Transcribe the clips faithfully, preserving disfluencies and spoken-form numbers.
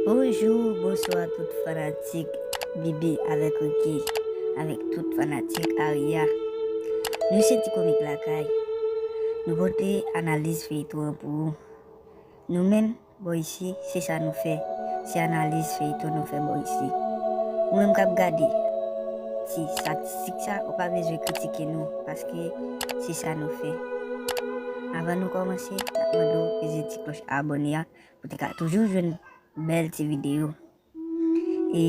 Bonjou, bonswa tout fanatik Bibi avèk Ricky, avèk tout fanatik Aria. Nou se Ti Komik Lakay. Nou pote analiz feyton an pou ou. Nou menm, bò isi, se sa nou fè. Se analiz feyton nou fè bò isi. Ou menm k ap gade ti statistik sa, ou pa bezwen kritike nou, paske se sa nou fè. Avan nou kòmanse, n ap mande w peze ti klòch abòne a pou te ka toujou jwenn bèl ti videyo. E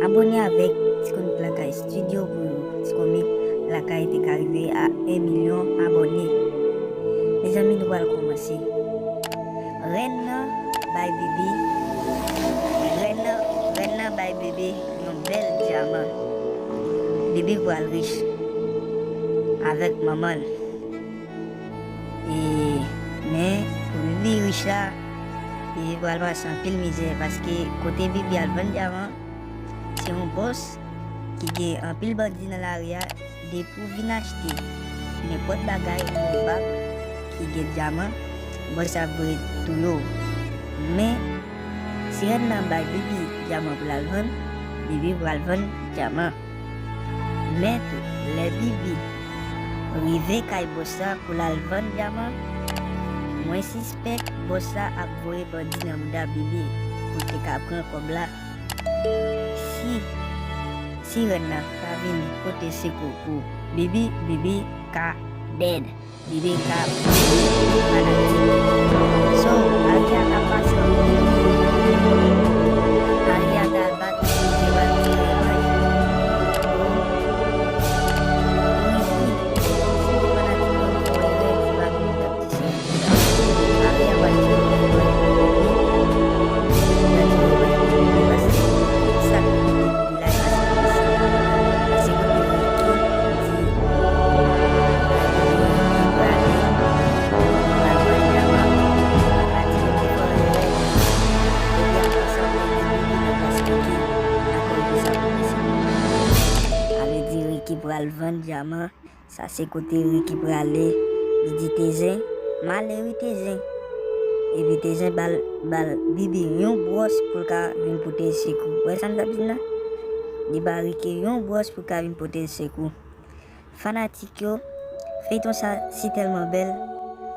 abòne avèk Ti Komik Lakay Studio pou Ti Komik Lakay te ka rive a en milyon abòne. Mezanmi, nou pral kòmanse. Rèn nan bay Bibi. Rèn nan, rèn nan bay Bibi yon bèl dyaman. Bibi pral rich avèk manman l. E, men, pou Bibi rich la, Bibi pral pase anpil mizè, paske kote Bibi al vann dyaman, se yon bòs ki gen anpil bandi nan lari a, depi w vin achte nenpòt bagay, yon bag ki gen dyaman, bòs sa ap voye touye w. Men, si rèn nan bay Bibi dyaman pou l al vann, Bibi pral vann dyaman. Men tou, lè Bibi rive kay bòs la pou l al vann dyaman, mwen sispèk bòs la ap voye bandi nan bouda Bibi pou l te ka pran kòb la. Si, si rèn nan pa vin pote sekou pou Bibi, Bibi ka dèd. Bibi ka fanatik. So, Aria ka pase anpil. Aria ka bat, se bat, se bat. Ki pral vann dyaman. Sa se kote Ricky prale. Li di Tezen, "M ale wi Tezen." Epi Tezen ba l, ba l Bibi yon bwòs pou l ka vin pote l sekou. Ou wè sa m t ap di n la? Li ba Ricky yon bwòs pou l ka vin pote l sekou. Fanatik yo, feyton sa si tèlman bèl.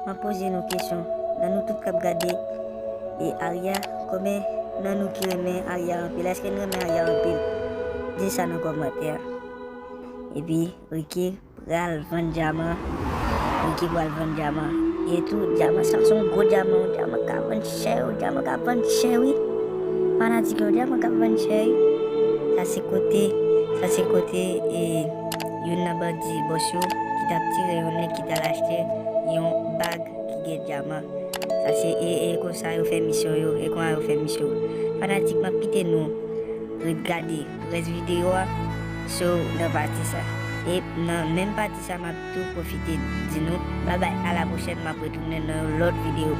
M ap poze nou kesyon. Nan nou tout k ap gade e Aria, konbyen nan nou ki renmen Aria anpil? Èske n renmen Aria anpil? Di sa nan kòmantè a. Epi, Ricky pral vann dyaman. Ricky pral vann dyaman. E tou, dyaman sa se yon gwo dyaman. Yon dyaman ka vann chè, yon dyaman ka vann chè, wi. Fanatik yo, dyaman ka vann chè, wi. Sa se kote, sa se kote, e, youn nan bandi bòs yo ki t ap tire yon nèg ki t al achte yon bag ki gen dyaman. Sa se, e, e konsa yo fè misyon yo, e konsa yo fè misyon yo. Fanatik, m ap kite nou ret gade rès videyo a, so, nan pati sa. E nan menm pati sa, m ap tou pwofite di nou, babay, a la pwochèn, m ap retounen nan yon lòt videyo.